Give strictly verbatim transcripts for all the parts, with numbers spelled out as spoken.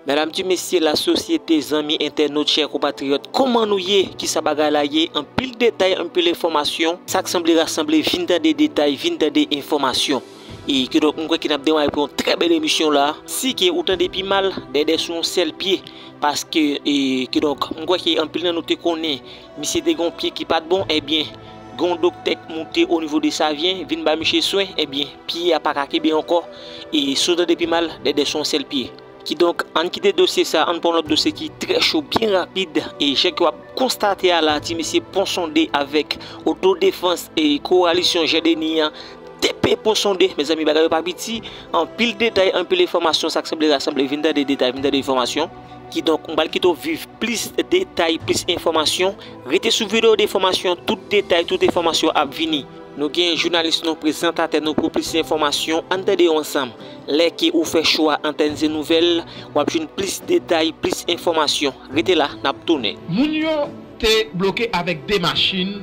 Medam, ti mesye, lasosyete, zanmi, entènot, chè konpatriyòt, kòman nou ye? Kisa bagay la ye? Anpil detay, anpil enfòmasyon. Sa k sanble rasanble, vin tande detay, vin tande enfòmasyon. E kidonk, m kwè ke n ap demare pou yon trè bèl emisyon la. Si ke ou tande pi mal, dèdè sou yon sèl pye. Paske, e kidonk, m kwè ke anpil nan nou te konnen, misye te gen yon pye ki pa t bon, ebyen, gen yon doktè k moute o nivo de Savyen, vin ba misye swen, ebyen, pye a pa ka kenbe ankò. E si w tande pi mal, dèdè sou yon sèl pye. Kidonk, ann kite dosye sa, ann pran lòt dosye ki trè cho, byen rapid. E jan ke w ap konstate a la, ti mesye Ponsonde avèk Otodefans e Kowalisyon Jandeni an, T P Ponsonde, mezanmi, bagay yo pa piti. Anpil detay, anpil enfòmasyon, sa k sanble rasanble, vin tande detay, vin tande enfòmasyon. Kidonk, m pral kite w viv plis detay, plis enfòmasyon. Rete sou videyo de fòmasyon, tout detay, tout enfòmasyon ap vini. Nou gen jounalis nou, prezantatè nou pou plis enfòmasyon. Ann tande yo ansanm. Lè ke ou fè chwa Antèn Se Nouvèl, w ap jwenn plis detay, plis enfòmasyon. Rete la, n ap tounen. Moun yo te bloke avèk de machin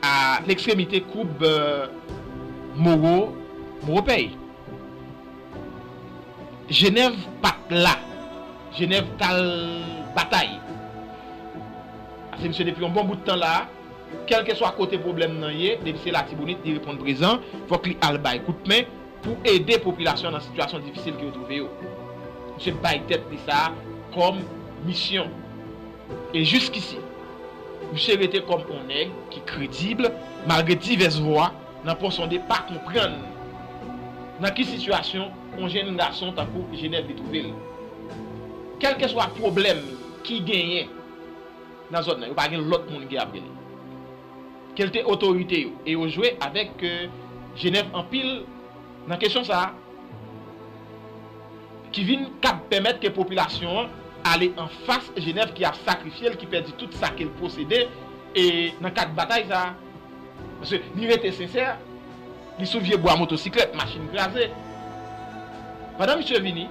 a lekstremite koub, euh, Moro, Moro Pèy. Jenèv pa t la. Jenèv t al batay. Paske misye depi yon bon bout tan la, kèlkeswa kote pwoblèm nan ye, depi se Latibonit, li reponn prezan, fòk li al bay kout men pou ede popilasyon nan sitiyasyon difisil ke yo twouve yo. Misye bay tèt li sa kòm misyon. E jiskisi, misye rete kòm yon nèg ki kredib, malgre divès vwa nan Ponsonde pa konprann nan ki sitiyasyon yon jenn gason tankou Jenèv li twouve l. Kèlkeswa pwoblèm ki genyen nan zòn nan, yo pa gen lòt moun ki ap rele. Ke l te otorite yo, e yo jwe avèk, euh, Jenèv anpil nan kesyon sa a, ki vin kab pèmèt ke popilasyon an ale anfas Jenèv ki ap sakrifye l, ki pèdi tout sa ke l posede, e nan kad batay sa a. Paske li rete sensè, li sou vye bwa motosiklèt, machin kraze. Pandan misye vini,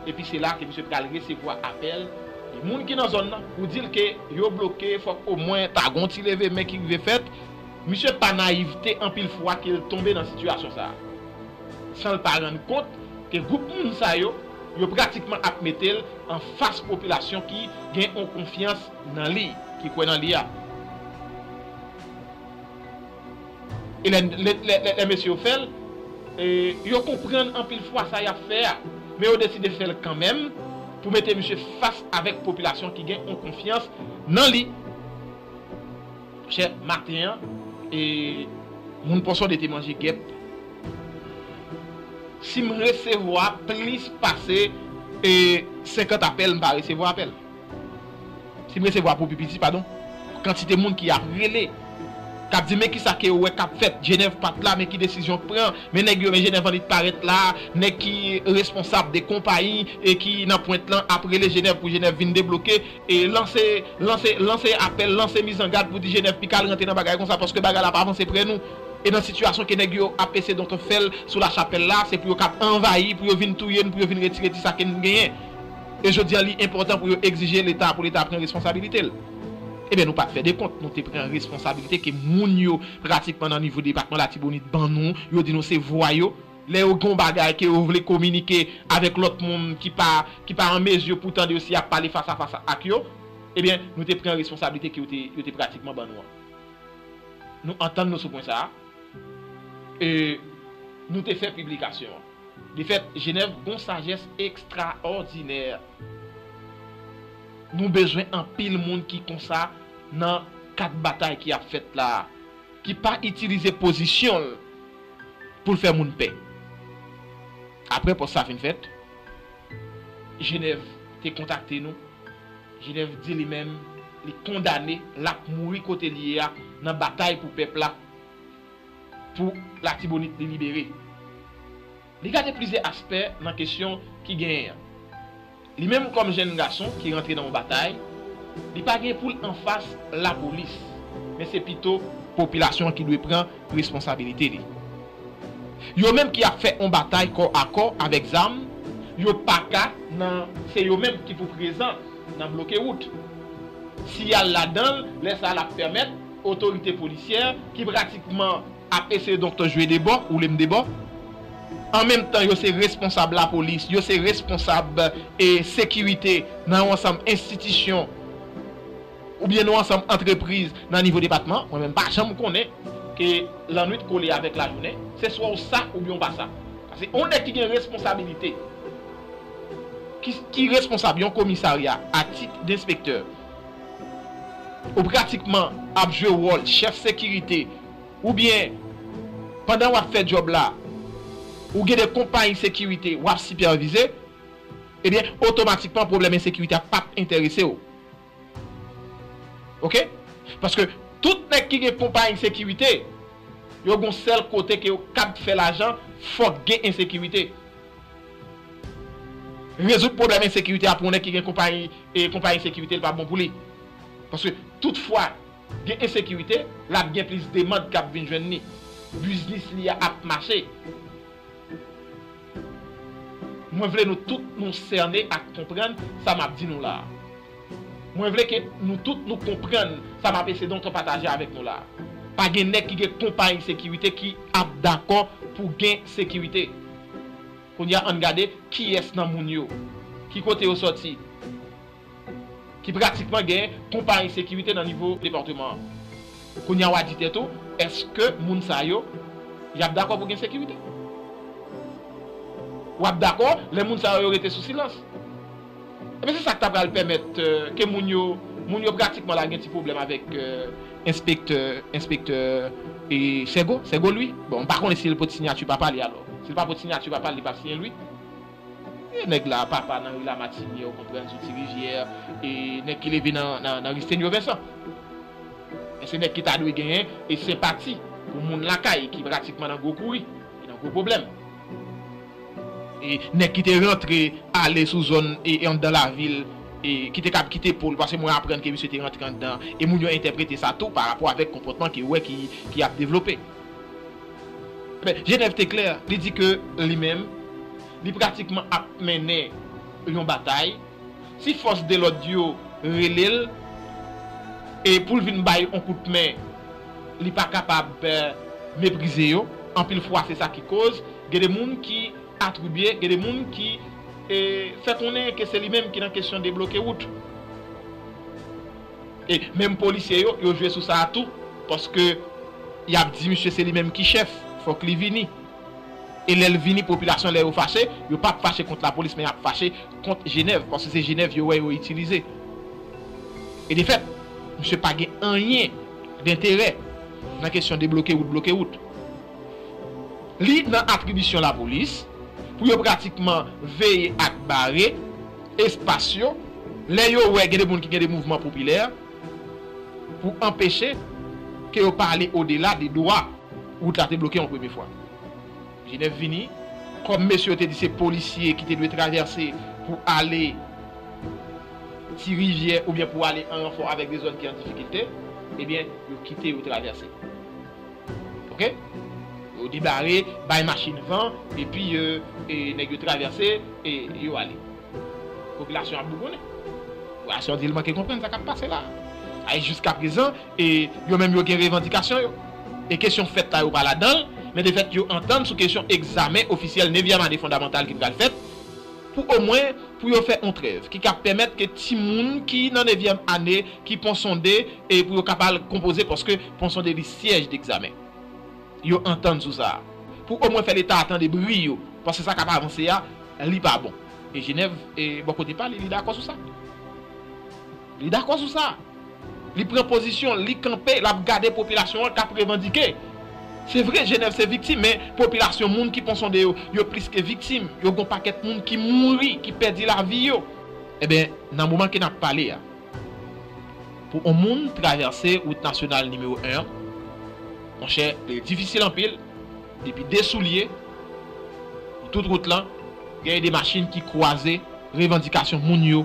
epi se la ke misye pral resevwa apèl de moun ki nan zòn nan pou di l ke yo bloke, fòk omwen ta gon ti leve men ki rive fèt. Misye pa nayivte anpil fwa ke l tonbe nan sitiyasyon sa a. San l pa rann kont ke gwoup moun sa yo, yo pratikman ap mete l anfas popilasyon ki gen yon konfyans nan li, ki kwè nan li a. E lè, lè, lè, lè, lè mesye yo fè l, e, yo konprann anpil fwa sa y ap fè a, men yo deside fè l kanmenm pou mete misye fas avèk popilasyon ki gen yon konfyans nan li. Chè, maten an, e, moun Ponsonde te manje gèp. Si m resevwa plis pase, e, senkant apèl, m pa resevwa apèl. Si m resevwa pou pi piti, padon, kantite moun ki ap rele, k ap di, men kisa ke yo wè k ap fèt, Jenèv pa t la, men ki desizyon k pran, men nèg yo, men Jenèv annik parèt la, nèg ki responsab de konpayi e ki nan pwent lan ap rele Jenèv pou Jenèv vin debloke, e lanse, lanse, lanse apèl, lanse mizangad pou di Jenèv pika al rantre nan bagay konsa, paske bagay la pa avanse prè nou. E nan sitiyasyon ke nèg yo ap eseye donk fè l sou Lachapèl la, se pou yo kab anvayi, pou yo vin touye n, pou yo vin retire ti sa ke n genyen. E jodi a, li enpòtan pou yo egzije Leta, pou Leta pran responsabilite l. Ebyen, nou pa t fè dekont, nou te pran responsabilite ke moun yo, pratikman nan nivo depatman Latibonit, ban nou, yo di nou se vwa yo. Lè yo gen yon bagay ke yo vle kominike avèk lòt moun ki pa, ki pa an mezi pou tande yo si y ap pale fas a fas ak yo, ebyen, nou te pran responsabilite ke yo te, yo te pratikman ban nou an. Nou antann nou sou pwen sa a. E nou te fè piblikasyon an. Defèt, Jenèv gon sajès ekstraòdinè. Nou bezwen anpil moun ki konsa nan kad batay ki ap fèt la a, ki pa itilize pozisyon l pou l fè moun pè. Apre pòs sa fin fèt, Jenèv te kontakte nou. Jenèv di li menm, li kondane, l ap mouri kote li ye a, nan batay pou pèp la, pou Latibonit li libere. Li gade plizyè aspè nan kesyon ki genyen an. Li menm kòm jèn gason ki rantre nan yon batay, li pa gen pou l anfas lapolis, men se pito popilasyon an ki dwe pran responsabilite li. Yo menm ki ap fè yon batay kò a kò avèk zam, yo pa ka nan, se yo menm ki pou prezan nan bloke wout. Si y al ladan l, lè sa a l ap pèmèt otorite polisyè ki pratikman ap eseye donk jwe de bò, ou lem de bò, an menm tan yo se responsab lapolis, yo se responsab, e, sekirite nan yon ansanm enstitisyon oubyen yon ansanm antrepriz nan nivo depatman, mwen menm pa janm konnen ke lannwit kole avèk lajounen, se swa w sa oubyen w pa sa. Paske yon nèg ki gen responsabilite, ki, ki responsab yon komisarya a tit denspektè, ou pratikman ap jwe wòl chèf sekirite, oubyen pandan w ap fè djòb la, ou gen de konpayi sekirite w ap sipèvize, ebyen, otomatikman, pwoblèm ensekirite a p ap enterese w. Oke? Paske tout nèg ki gen konpayi sekirite, yo gon sèl kote ke yo kab fè lajan, fòk gen ensekirite. Rezoud pwoblèm ensekirite a pou yon nèg ki gen konpayi, e konpayi sekirite, li pa bon pou li. Paske tout fwa gen ensekirite, l ap gen plis demann k ap vin jwenn li. Biznis li a ap mache. Mwen vle nou tout nou sène ak konprann sa m ap di nou la a. Mwen vle ke nou tout nou konprann sa m ap eseye donk pataje avèk nou la a. Pa gen nèg ki gen konpayi sekirite ki ap dakò pou gen sekirite. Kounye a, ann gade kiyès nan moun yo, ki kote yo sòti, ki pratikman gen konpayi sekirite nan nivo depatman an. Kounye a, w a di tèt ou, èske moun sa yo, y ap dakò pou gen sekirite? W ap dakò lè moun sa yo, yo rete sou silans? Ebyen, se sa k ta pral pèmèt, euh, ke moun yo, moun yo pratikman la gen ti pwoblèm avèk, euh, enspektè, enspektè, e, Sègo, Sègo Lwi. Bon, m pa konnen si l pot siyati papa li alò. Si l pa pot siyati papa l, li pa siyen Lwi. E nèg la, papa nan ri Lamatinyè, ou konprann, sou Ti Rivyè, e nèg ki leve nan, nan, nan ri Senyo Vensan. Men se nèg ki ta dwe genyen e senpati pou moun lakay ki pratikman nan gwo kouri, e nan gwo pwoblèm. E nèg ki te rantre, ale sou zòn e, e anndan lavil, e ki te kab kite po l, paske mwen aprann ke misye te rantre anndan, e moun yo entèprete sa tou pa rapò avèk konpòtman ke yo wè ki, ki ap devlope. Ebyen, Jenèv te klè, li di ke li menm, li pratikman ap mennen yon batay. Si fòs de lòd yo rele l, e pou l vin bay yon kout men, li pa kapab, eh, meprize yo. Anpil fwa, se sa ki koz gen de moun ki atribye, gen de moun ki, eh, fè konnen ke se li menm ki nan kesyon debloke wout. E menm polisye yo, yo jwe sou sa a tou, paske y ap di misye se li menm ki chèf, fòk li vini. E lè l vini, popilasyon, lè yo fache, yo p ap fache kont lapolis, men y ap fache kont Jenèv, paske se Jenèv yo wè yo itilize. E defèt, misye pa gen anyen denterè nan kesyon debloke wout, bloke wout. Li nan atribisyon lapolis pou yo pratikman veye ak bare espas yo, lè yo wè gen de moun ki gen de mouvman popilè, pou anpeche ke yo pa ale odela de dwa wout la te bloke yon premye fwa. Jenèv vini, kòm mesye yo te di se polisye ki te dwe travèse pou ale Ti Rivyè oubyen pou ale an ranfò avèk de zòn ki an difikilte, ebyen, yo kite yo travèse. Oke? Yo debare, bay machin van, epi, e, e, nèg yo travèse, e yo ale. Popilasyon ap bougonnen. Popilasyon di l manke konprann sa k ap pase la. A, e jiskaprezan, e yo menm yo gen revandikasyon yo. E kesyon fèt la, yo pa ladan l, men defèt yo antann sou kesyon egzamen ofisyèl nevyèm ane fondamantal ki pral fèt, pou omwen, pou yo fè yon trèv ki kab pèmèt ke timoun ki nan nevyèm ane, ki Pont Sondé, e pou yo kapab konpoze, paske Pont Sondé li syèj degzamen. Yo antann sou sa a. Pou omwen fè Leta a tande bri yo, paske sa k ap avanse a, li pa bon. E Jenèv, e bò kote pa li, li dakò sou sa. Li dakò sou sa. Li pran pozisyon, li kanpe, l ap gade popilasyon an k ap revandike. Se vre, Jenèv se viktim, men popilasyon moun ki Pont Sondé yo, yo plis ke viktim. Yo gon pakèt moun ki mouri, ki pèdi lavi yo. Ebyen, nan moman ke n ap pale a, pou yon moun travèse wout nasyonal nimewo en an, monchè, li difisil anpil, depi de soulye, pou tout wout lan, genyen de machin ki kwaze revandikasyon moun yo.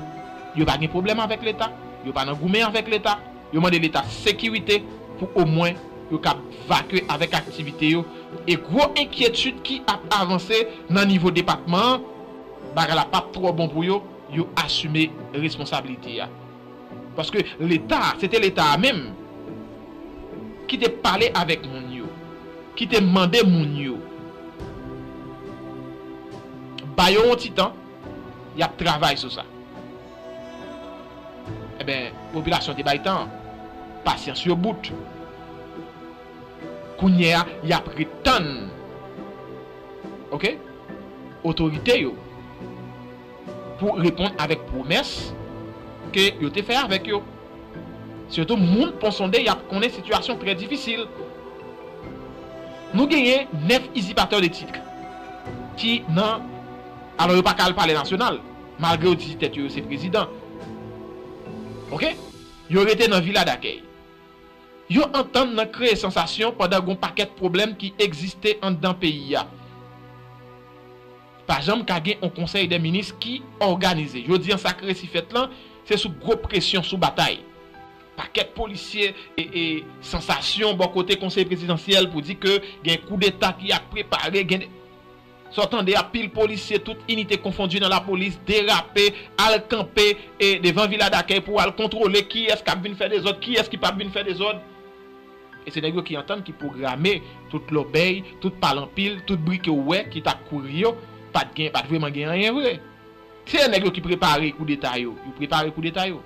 Yo pa gen pwoblèm avèk Leta, yo pa nan goumen avèk Leta, yo mande Leta sekirite pou omwen yo kab vakye avèk aktivite yo. E gwo enkyetid ki ap avanse nan nivo depatman an, bagay la p ap twò bon pou yo, yo asime responsabilite a. Paske Leta, se te Leta a menm ki te pale avèk moun yo, ki te mande moun yo, Ba yo yon ti tan, y ap travay sou sa. Enben, popilasyon te bay tan an. Pasyans yo bout. Kounye a, y ap ret tann, oke, otorite yo pou reponn avèk pwomès ke yo te fè avèk yo. Sitou moun Pon Sonde, y ap konnen sitiyasyon trè difisil. Nou genyen nèf izipatè de tit ki nan, alò, yo pa ka al Palè Nasyonal, malgre yo di tèt yo, yo se prezidan. Oke? Yo rete nan Vila Dakèy. Yo antann nan kreye sansasyon pandan gon pakèt pwoblèm ki egziste anndan peyi a. Pa janm ka gen yon konsèy dè minis ki òganize. Jodi an, sa k resi fèt lan, se sou gwo presyon, sou batay. Pakèt polisye e, e sansasyon bò kote konsèy prezidansyèl pou di ke gen koudeta ki ap prepare, gen de, sa w tande a, pil polisye, tout inite konfondi nan lapolis, derape, al kanpe e devan Vila Dakèy pou al kontwole kiyès k ap vin fè dezòd, kiyès ki p ap vin fè dezòd. E se nèg yo ki antann, ki pwograme tout lòbèy, tout pale anpil, tout bri ke w wè ki t ap kouri yo, pa t gen, pa t vrèman gen anyen vre. Se nèg yo ki prepare koudeta yo, yo prepare koudeta yo.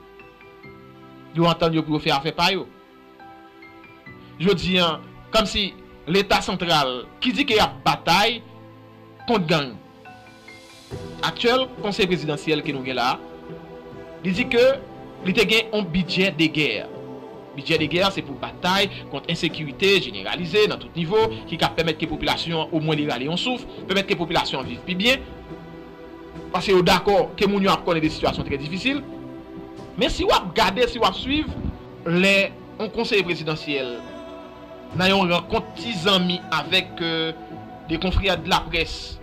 Yo antann yo pou yo fè afè pa yo. Jodi an, kòmsi Leta santral ki di ke y ap batay kont gang. Aktyèl konsèy prezidansyèl ke nou gen la a, li di ke li te gen yon bidjè de gè. Bidjè de gè, se pou batay kont ensekirite jeneralize nan tout nivo, ki ka pèmèt ke popilasyon an omwen li rale yon souf, pèmèt ke popilasyon an viv pi byen, paske yo dakò ke moun yo ap konnen de sitiyasyon trè difisil. Men si w ap gade, si w ap swiv, lè yon konsèy prezidansyèl nan yon rankont ti zanmi avèk, euh, de confrères de la presse,